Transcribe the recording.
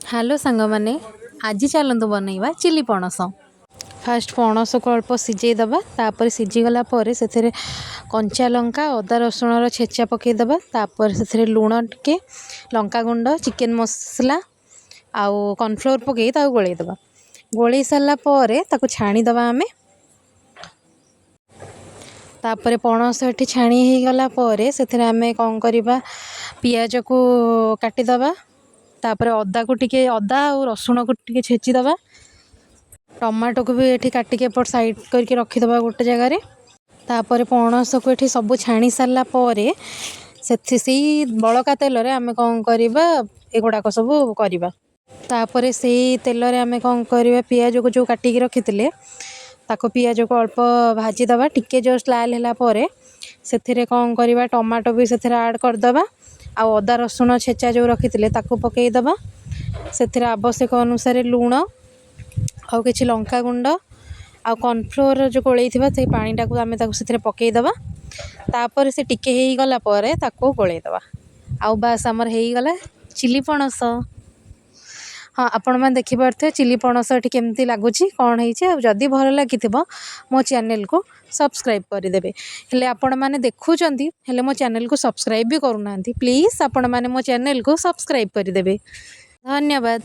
Hello ସାଙ୍ଗମାନେ, ଆଜି ଚାଲନ୍ତୁ ବନେଇବା ଚିଲି ପଣସ। ଫାଷ୍ଟ ପଣସକୁ ଅଳ୍ପ ସିଝେଇ ଦେବା। ତାପରେ ସିଝିଗଲା ପରେ ସେଥିରେ କଞ୍ଚା ଲଙ୍କା, ଅଦା ରସୁଣର ଛେଚା ପକାଇଦେବା। ତାପରେ ସେଥିରେ ଲୁଣ ଟିକେ, ଲଙ୍କା ଗୁଣ୍ଡ, ଚିକେନ୍ ମସଲା ଆଉ କର୍ଣ୍ଣଫ୍ଲୋର୍ ପକାଇ ତାକୁ ଗୋଳେଇ ଦେବା। ଗୋଳେଇ ସାରିଲା ପରେ ତାକୁ ଛାଣିଦେବା ଆମେ। ତାପରେ ପଣସ ଏଠି ଛାଣି ହେଇଗଲା ପରେ ସେଥିରେ ଆମେ କ'ଣ କରିବା? ପିଆଜକୁ କାଟିଦେବା। ତାପରେ ଅଦାକୁ ଟିକେ, ଅଦା ଆଉ ରସୁଣକୁ ଟିକେ ଛେଚିଦେବା। ଟମାଟୋକୁ ବି ଏଠି କାଟିକି ଏପଟ ସାଇଡ଼୍ କରିକି ରଖିଦେବା ଗୋଟେ ଜାଗାରେ। ତାପରେ ପଣସକୁ ଏଠି ସବୁ ଛାଣି ସାରିଲା ପରେ ସେଇ ବଳକା ତେଲରେ ଆମେ କ'ଣ କରିବା? ଏଗୁଡ଼ାକ ସବୁ କରିବା। ତାପରେ ସେଇ ତେଲରେ ଆମେ କ'ଣ କରିବା? ପିଆଜକୁ ଯେଉଁ କାଟିକି ରଖିଥିଲେ, ତାକୁ ପିଆଜକୁ ଅଳ୍ପ ଭାଜିଦେବା। ଟିକେ ଜଷ୍ଟ ଲାଲ ହେଲା ପରେ ସେଥିରେ କ'ଣ କରିବା? ଟମାଟୋ ବି ସେଥିରେ ଆଡ଼୍ କରିଦେବା ଆଉ ଅଦା ରସୁଣ ଛେଚା ଯେଉଁ ରଖିଥିଲେ, ତାକୁ ପକାଇଦେବା। ସେଥିରେ ଆବଶ୍ୟକ ଅନୁସାରେ ଲୁଣ ଆଉ କିଛି ଲଙ୍କା ଗୁଣ୍ଡ ଆଉ କର୍ଣ୍ଣଫ୍ଲୋର୍ ଯେଉଁ ଗୋଳେଇଥିବା, ସେଇ ପାଣିଟାକୁ ଆମେ ତାକୁ ସେଥିରେ ପକାଇଦେବା। ତାପରେ ସେ ଟିକେ ହେଇଗଲା ପରେ ତାକୁ ଗୋଳେଇଦେବା ଆଉ ବାସ୍, ଆମର ହେଇଗଲା ଚିଲି ପଣସ। ହଁ, ଆପଣମାନେ ଦେଖିପାରୁଥିବେ ଚିଲି ପଣସ ଏଠି କେମିତି ଲାଗୁଛି, କ'ଣ ହେଇଛି। ଆଉ ଯଦି ଭଲ ଲାଗିଥିବ, ମୋ ଚ୍ୟାନେଲକୁ ସବସ୍କ୍ରାଇବ୍ କରିଦେବେ। ହେଲେ ଆପଣମାନେ ଦେଖୁଛନ୍ତି, ହେଲେ ମୋ ଚ୍ୟାନେଲକୁ ସବସ୍କ୍ରାଇବ୍ ବି କରୁନାହାନ୍ତି। ପ୍ଲିଜ୍ ଆପଣମାନେ ମୋ ଚ୍ୟାନେଲକୁ ସବସ୍କ୍ରାଇବ୍ କରିଦେବେ। ଧନ୍ୟବାଦ।